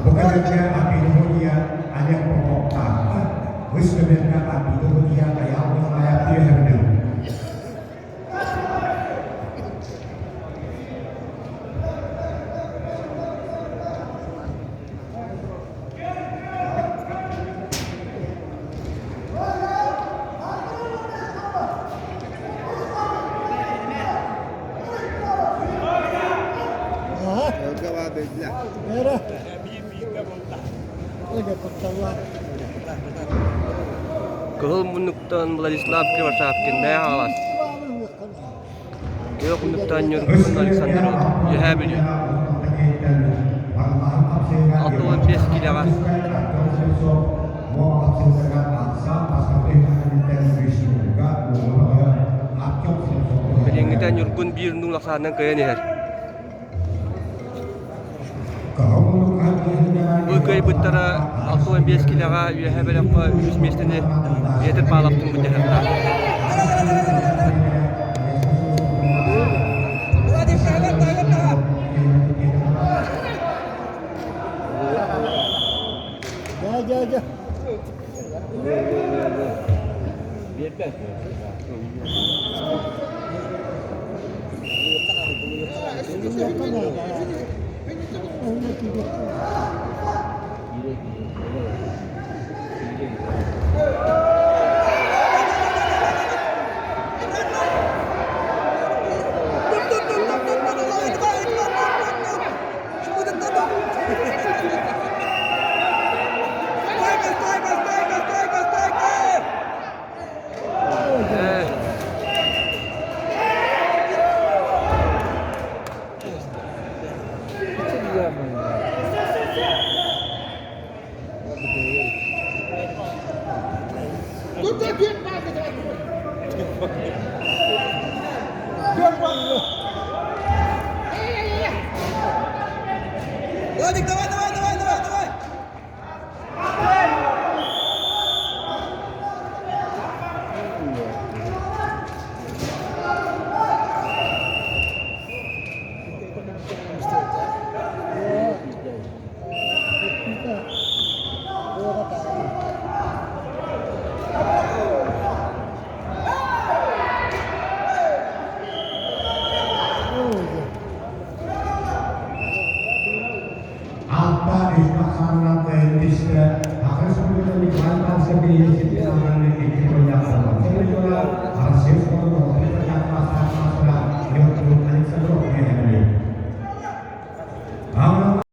Бу кэмҥэ Апидония Олег Поповтаахха, выставленка Апидония Айаал Николаев түөһэбинэн. Кыһыл муннуктан Владислав Кривошапкин бэйэ хаалас. Күөх муннуктан Ньургун Александров Үөһээ Бүлүү. 65 киилэҕэ. Билиҥҥитэ Ньургун биир нуул ахсаанынан кыайан иһэр. Бу кыайбыттара 65 киилэҕэ үөһээ бөлөххө үһүс миэстэни Петр Павловтыын былдьаһыахтаах. Владик, давай, давай, давай, давай, давай! Алта үс ахсаанынан кыайын түстэ. Аҕыс күнү Николай Сергеевич.